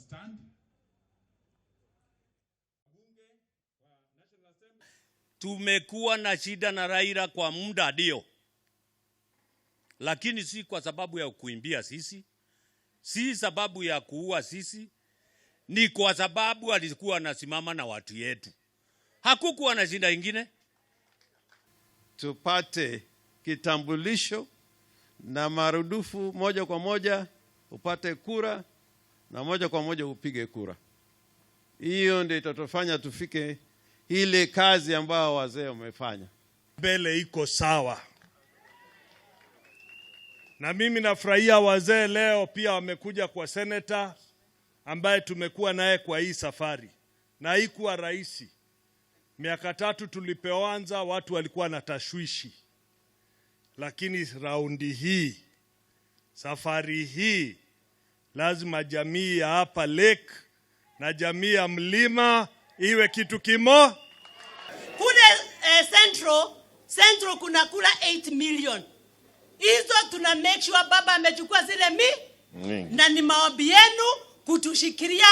stand. Tumekuwa na shida na Raila kwa muda ndio, lakini si kwa sababu ya kuimbia sisi, si sababu ya kuua sisi, ni kwa sababu alikuwa anasimama na watu yetu. Hakukuwa na shida ingine. Tupate kitambulisho na marudufu moja kwa moja, upate kura na moja kwa moja upige kura. Hiyo ndio itatufanya tufike ile kazi ambayo wazee wamefanya. Mbele iko sawa, na mimi nafurahia wazee leo pia wamekuja kwa seneta ambaye tumekuwa naye kwa hii safari, na haikuwa rahisi. Miaka 3 tulipoanza watu walikuwa na tashwishi, lakini raundi hii, safari hii, lazima jamii ya hapa Lake na jamii ya mlima iwe kitu kimo. Kule Central kuna kula 8 million. Hizo tuna make sure baba amechukua zile mi na ni maombi yenu kutushikilia.